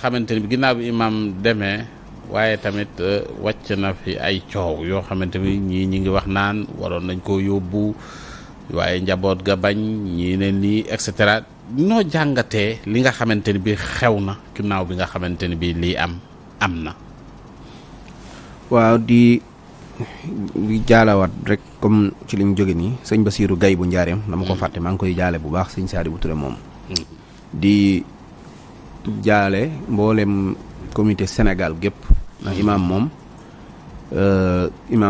xamante ni bi ginnaaw bi imaam demee waaye tamit wàcc na fi ay coow yoo xamante ni ñii ñi ngi wax naan waroon nañ koo yóbbu waaye njaboot ga bañ ñii ne nii et cetera noo jàngatee li nga xamante ni bi xew na ginnaaw bi nga xamante ni bi lii am na. waaw di jaalawaat rek comme ci liñ jóge nii sëñ Basiiru Gay bu njaareem dama ko fàtte maa ngi koy jaale bu baax sëñ Saadi bu Ture moom di jaale mboolem comité Sénégal gépp ndax imaam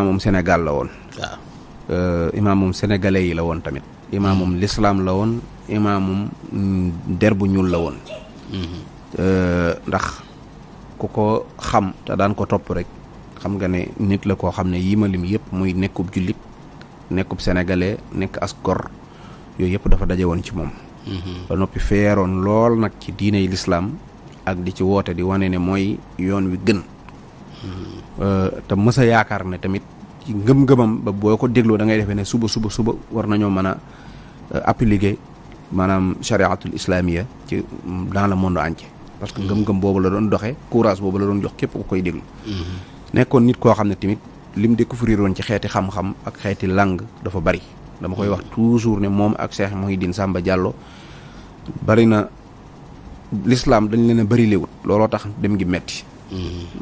moom Sénégal la woon. waaw imaam moom sénégalais yi la woon tamit. imaam moom lislaam la woon imaam moom der bu ñuul la woon. ndax ku ko xam te daan ko topp rek xam nga ne nit la koo xam ne yii ma lim yëpp muy nekkub jullit nekkub sénégalais nekk as gor yooyu yëpp dafa daje woon ci moom. ba noppi feeroon lool nag ci diine yi lislaam ak di ci woote di wane ne mooy yoon wi gën. te mës a yaakaar ne tamit ci ngëm-ngëmam ba boo ko dégloo da ngay defee ne suba war nañoo mën a appliquer maanaam chariatul islamia ci dans le monde entier. parce que ngëm-ngëm boobu la doon doxee courage boobu la doon jox képp ku koy déglu. nekkoon nit koo xam ne tamit lim découvrir woon ci xeeti xam-xam ak xeeti langue dafa bari. dama koy wax toujours ne moom ak Cheikh Mouhidine Samba Diallo bari na l'islam dañ leen a bari léewut looloo tax dem gi metti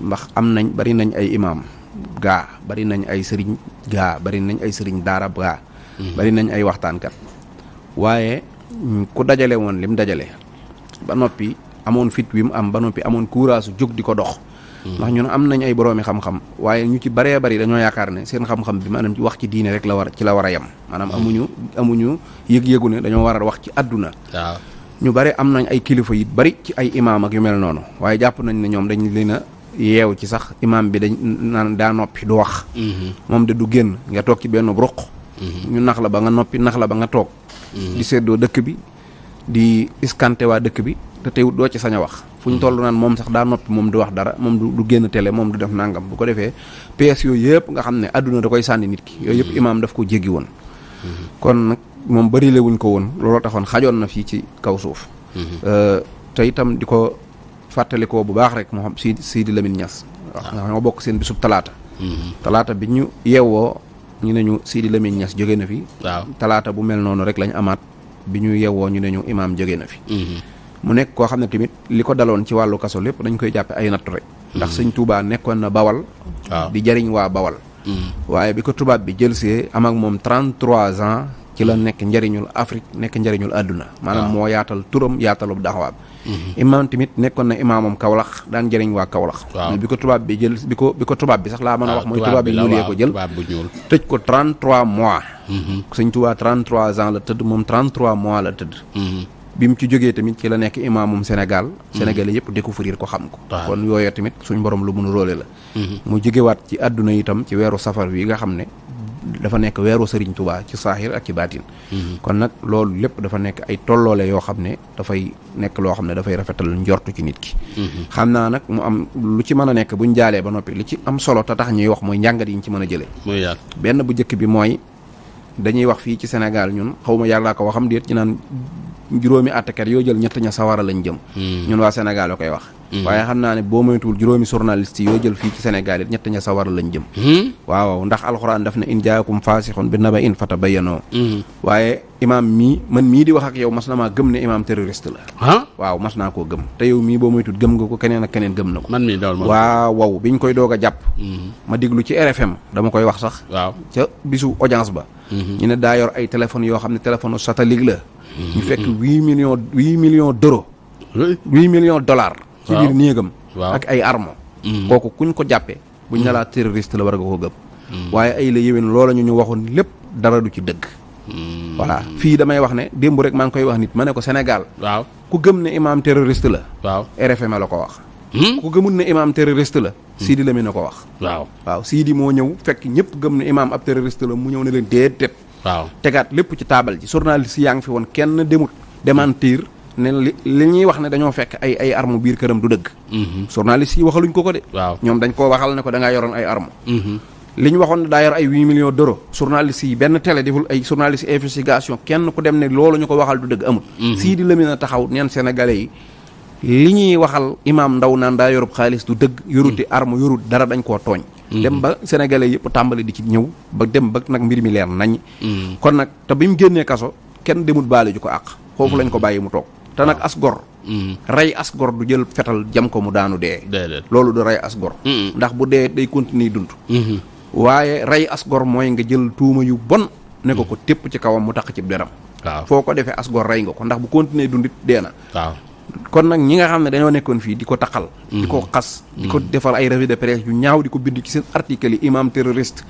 ndax bari nañ ay imaam gaa bari nañ ay sëriñ gaa bari nañ ay sëriñ daara gaa bari nañ ay waxtaankat waaye ku dajale woon lim dajale ba noppi amoon fit wi mu am ba noppi amoon courage jóg di ko dox ndax ñun am nañ ay boroomi xam-xam waaye ñu ci baree bari dañoo yaakaar ne seen xam-xam bi maanaam ci wax ci diine rek la war a yem maanaam amuñu yëg-yëgu ne dañoo war a wax ci àdduna. waaw ñu bari am nañ ay kilifa yi bari ci ay imaam ak yu mel noonu waaye jàpp nañ ne ñoom dañ leen a yeew ci sax imaam bi dañ naan daa noppi du wax. moom de du génn nga toog ci benn ruq. ñu nax la ba nga noppi nax la ba nga toog. di seddoo dëkk bi di iskante waa dëkk bi te teewut doo ci sañ a wax. fu ñu toll naan moom sax daa noppi moom du wax dara moom du génn télé moom du def nangam bu ko defee PS yooyu yëpp nga xam ne àdduna da koy sànni nit ki yooyu yëpp imaam daf ko jéggi woon. kon nag moom bari le wuñ ko woon looloo taxoon xajoon na fii ci kaw suuf. te itam di ko fàttalikoo bu baax rek moo xam Sidi Lamine Niass. waaw nga xam ñoo bokk seen bisub talaata. talaata bi ñu yeewoo ñu ne ñu Sidi Lamine Niass jóge na fi. waaw talaata bu mel noonu rek lañ amaat bi ñu yeewoo ñu ne ñu imaam jóge na fi. mu nekk koo xam ne tamit li ko daloon ci wàllu kaso lépp dañ koy jàppe ay nattu rek. ndax sëñ Touba nekkoon na Bawal. di jariñ waa Bawal. waaye bi ko tubaab bi jëlsee am ak moom 33 ans ci la nekk njariñul Afrique nekk njariñul àdduna. maanaam moo yaatal turam yaatalub daxawaam. imaam tamit nekkoon na imaamam Kaolack daan jëriñ waa Kaolack. mais bi ko tubaab bi jël bi ko tubaab bi sax laa mën a wax mooy tubaab bi ñuul yee ko jël tëj ko 33 mois. sëñ Touba 33 ans la tëdd moom 33 mois la tëdd. bi mu ci jógee tamit ci la nekk imaamum Sénégal. Sénégalais yëpp découvrir ko xam ko. kon yooyu tamit suñ borom lu mun a róole la. mu jógewaat ci àdduna itam ci weeru safar wi nga xam ne dafa nekk weeru Serigne Touba ci saaxir ak ci baatin. kon nag loolu lépp dafa nekk ay tolloole yoo xam ne dafay nekk loo xam ne dafay rafetal njortu ci nit ki. xam naa nag mu am lu ci mën a nekk buñ jaalee ba noppi li ci am solo te tax ñuy wax mooy njàngat yi ñu ci mën a jëlee. benn bu njëkk bi mooy dañuy wax fii ci Sénégal ñun xaw ma yàllaa ko waxam déet ci naan. juróomi àttekat yoo jël ñett ña sawara lañ jëm. ñun waa Sénégal la koy wax. waaye xam naa ne boo moytuwul juróomi journaliste yoo jël fii ci Sénégal it ñett ña sawara lañ jëm. waaw ndax alxuraan daf ne in jaakum faasixun bi naba in fatabayyanoo. waaye imaam man mii di wax ak yow mas na maa gëm ne imaam terroriste la. waaw mas naa koo gëm te yow mii boo moytuwul gëm nga ko keneen ak keneen gëm na ko. man mii daal waaw biñ koy doog a jàpp. ma diglu ci RFM dama koy wax sax. waaw ca bisu audience ba. ñu ne daa yor ay téléphones yoo xam ne téléphone satellite la. ñu fekk 8 millions d'euros. 8 millions dollars. ci biir néegam. ak ay armes. kooku kuñ ko jàppee. buñ ne laa terroriste la war nga ko gëm. waaye ay la yéwén loola ñu waxoon lépp dara du ci dëgg. voilà fii damay wax ne démb rek maa ngi koy wax nit ma ne ko Sénégal. waaw ku gëm ne imaam terroriste la. waaw RFM la ko wax. ku gëmul ne imaam terroriste la. Sidi Lamine na ko wax. waaw Sidi moo ñëw fekk ñëpp gëm ne imaam ab terroriste la mu ñëw ne leen déedéet. waaw tegaat lépp ci taabal ji journaliste yaa ngi fi woon kenn demut démentir ne li ñuy wax ne dañoo fekk ay armes biir këram du dëgg. journaliste yi waxaluñ ko de. waaw ñoom dañ koo waxal ne ko da ngaa yoroon ay armes. li ñu waxoon ne daa yor ay 8 millions d'euros journaliste yi benn télé deful ay journaliste investigation kenn ku dem ne loolu ñu ko waxal du dëgg amul. Sidi Lamine a taxaw neen Sénégalais yi li ñuy waxal imaam Ndaw naan daa yorub xaalis du dëgg, yoruti arme yorut dara, dañ koo tooñ. dem ba sénégalais yëpp tàmbali di ci ñëw ba dem ba nag mbir mi leer nañ. kon nag te bi mu génnee kaso kenn demut baale ju ko àq. foofu lañ ko bàyyi mu toog te nag as gor. rey as gor du jël fetal jam ko mu daanu dee. loolu du rey as gor. ndax bu dee day continuer dund. waaye rey as gor mooy nga jël tuuma yu bon ne ko tépp ci kawam mu tax ci deram. waaw foo ko defee as gor rey nga ko ndax bu continuer dundit dee na. waaw kon nag ñi nga xam ne dañoo nekkoon fii di ko taqal. di ko xas di ko defal ay revue de presse yu ñaaw di ko bind ci seen article yi imam terroriste.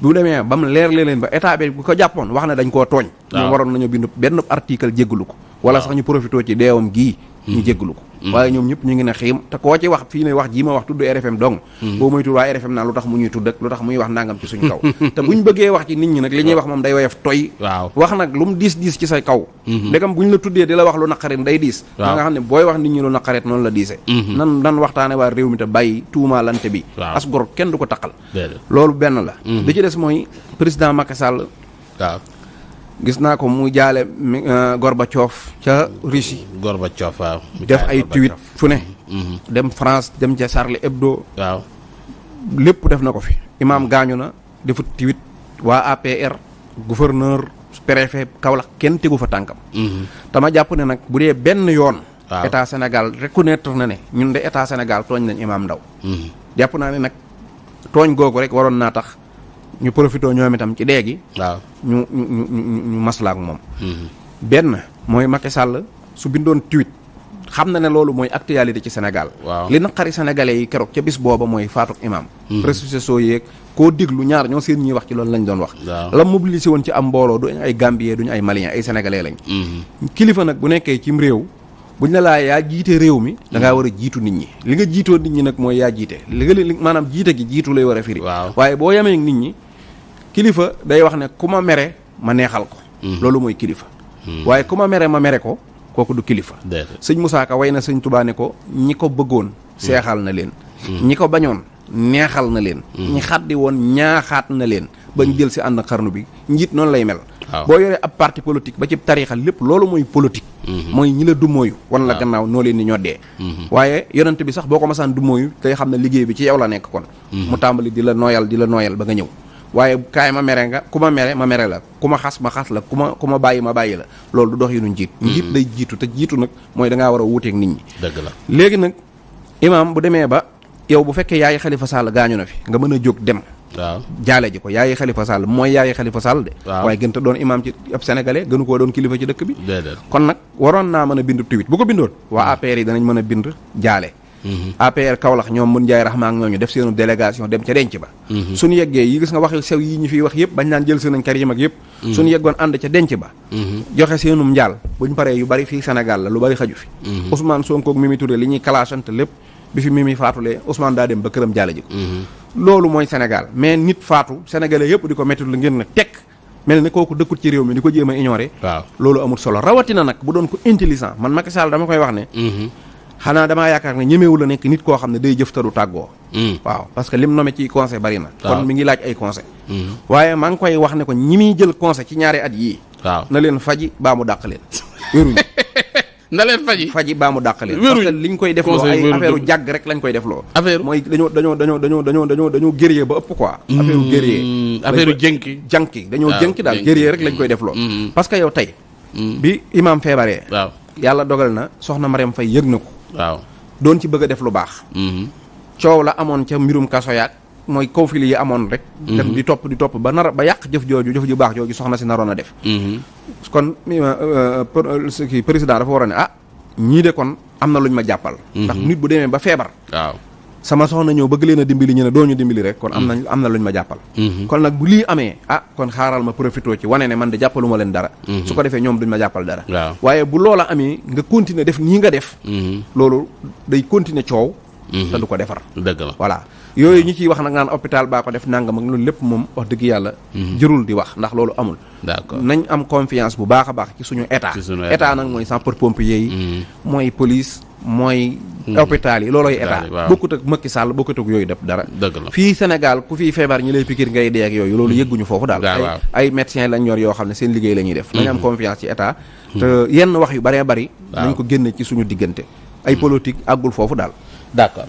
bu demee ba mu leer leen ba état bi bu ko jàppoon wax ne dañ koo tooñ. ñoom waroon nañoo bind benn article jéggalu ko. wala sax ñu profité ci deewam gii. ñu jéggalu ko. waaye ñoom ñëpp ñu ngi ne xiim te koo ci wax fii ne wax jii ma wax tudd RFM dong. boo moytu waa RFM naan lu tax mu ñuy tudd ak lu tax muy wax nangam ci suñ kaw. te buñ bëggee wax ci nit ñi nag li ñuy wax moom day woyof toy. wax nag lu mu diis ci say kaw. ndegam buñ la tuddee di la wax lu naqarit day diis. nga xam ne booy wax nit ñi lu naqarit noonu la diisee. nan waxtaane waa réew mi te bàyyi tuumaalante bi. as gor kenn du ko taqal. loolu benn la. li ci des mooy président Macky Sall. waaw gis naa ko mu jaale Gorbatchev ca Russie. Gorbatchev waaw. def ay tweet fu ne. dem France dem ca Charlie Hebdo. waaw lépp def na ko fi. imaam gaañu na defut tweet waa APR gouverneur préfet Kaolack kenn tegu fa tànkam. dama jàpp ne nag bu dee benn yoon. état Sénégal reconnaître na ne ñun de état Sénégal tooñ nañ imaam Ndaw. jàpp naa ne nag tooñ googu rek waroon naa tax. ñu profité ñoom itam ci dee gi. waaw ñu maslaa ak moom. benn mooy Macky Sall su bindoon tweet xam na ne loolu mooy actualité ci Sénégal. waaw li naqari sénégalais yi keroog ca bis booba mooy faatuk imam. réseaux sociaux yeeg koo déglu ñaar ñoo seen ñuy wax ci loolu lañ doon wax. la mobilisé woon ci am mbooloo duñ ay Gambien duñ ay Malien ay sénégalais lañ. kilifa nag bu nekkee cim réew. buñ la laa yaa jiite réew mi da ngaa war a jiitu nit ñi li nga jiitoo nit ñi nag mooy yaa jiite li maanaam jiite gi jiitu lay war a firi. waaye boo yemee nit ñi. kilifa day wax ne ku ma mere ma neexal ko. loolu mooy kilifa. waaye ku ma mere ko kooku du kilifa. sëñ Moussa Ka way na sëñ Touba ne ko ñi ko bëggoon seexal na leen. ñi ko bañoon neexal na leen. ñi xaddi woon ñaaxaat na leen. bañ jël si ànd xarnu bi njiit noonu lay mel. boo yoree ab parti politique ba ci tariixal lépp loolu mooy politique. mooy ñi la dumóoyu wan la gannaaw noo leen di ñoddee. waaye yonent bi sax boo ko masaan dumóoyu tey xam ne liggéey bi ci yow la nekk kon. mu tàmbali di la nooyal ba nga ñëw. waaye kaay ma mere nga ku ma mere ma mere la ku ma xas la ku ma bàyyi ma bàyyi la loolu du dox yi nu njiit. njiit day jiitu te jiitu nag mooy da ngaa war a wuuteeg nit ñi. dëgg la léegi nag imaam bu demee ba yow bu fekkee yaayi Xalifa Sall gaañu na fi nga mën a jóg dem. waaw jaale ji ko yaayi Xalifa Sall mooy yaayi Xalifa Sall de. waaye gën te doon imaam ci ab sénégalais gënu koo doon kilifa ci dëkk bi. kon nag waroon naa mën a bind tweet bu ko bindoon. waa APR yi danañ mën a bind jaale. APR Kaolack ñoom mun jaay raxma ak ñooñu def seenu délégation dem ca denc ba. suñu yeggee yi gis nga wax sew yi ñu fiy wax yëpp bañ naan jël seen nañ Karim ak yëpp. suñu yeggoon ànd ca denc ba. joxe seenum njaal buñ paree yu bari fii Sénégal la lu bari xaju fi. Ousmane Sonko ak Mimi Touré li ñuy kalaasante lépp bi fi Mimi faatulee Ousmane daa dem ba këram jaale ji ko. loolu mooy Sénégal mais nit faatu sénégalais yëpp di ko métti lu ngeen ne tekk mel ne kooku dëkkut ci réew mi di ko jéem a ignorer. loolu amul solo rawatina nag bu doon ko intelligent man Macky Sall dama koy wax ne. xanaa damaa yaakaar ne ñemewu la nekk nit koo xam ne day jëf te du tàggoo. waaw parce que lim nommé ci conseil bari na. kon mi ngi laaj ay conseil waaye maa ngi koy wax ne ko ñi muy jël conseil ci ñaari at yii. na leen faji baa mu dàq leen. wéruñu na leen faji baa mu dàq leen. parce que liñ koy defloo ay affaire jàgg rek lañ koy defloo. affaire mooy dañoo guerrier ba ëpp quoi. affaire guerrier. affaire jànki dañoo jënki daal guerrier rek lañ koy defloo. parce que yow tey. bi imam feebaree. waaw yàlla dogal na soxna Mariam Faye yëg na ko. waaw doon ci bëgg a def lu baax. coow la amoon ca mbirum kaso yaag mooy conflit yi amoon rek. dem di topp ba nar ba yàq jëf ju baax jooju soxna si naroon a def. kon président dafa war a ne ñii de kon am na luñ ma jàppal. ndax nit bu demee ba feebar. waaw sama soxna ñëw bëgg leen a dimbali ñu ne doo ñu dimbali rek kon am na luñ ma jàppal. kon nag bu lii amee kon xaaral ma profité ci wane ne man de jàppaluma leen dara. su ko defee ñoom duñ ma jàppal dara. waaye bu loola amee nga continuer def nii nga def. loolu day continuer coow. te du ko defar. dëgg la voilà yooyu ñi ciy wax nag naan hôpital baa ko def nangam ak loolu lépp moom wax dëgg yàlla. jërul di wax ndax loolu amul. d'accord nañ am confiance bu baax a baax ci suñu état. état nag mooy sapeurs-pompiers yi. mooy police mooy. hôpital yi loolooy état bokkut ak Macky Sall bokkut ak yooyu def dara. dëgg la fii Sénégal ku fii feebar ñi lay pikir ngay dee ak yooyu loolu yëgguñu foofu daal. ay médecins lañ yor yoo xam ne seen liggéey la ñuy def. nañ am confiance ci état. te yenn wax yu bëree bëri. nañ ko génne ci suñu diggante. ay politique àggul foofu daal. d'accord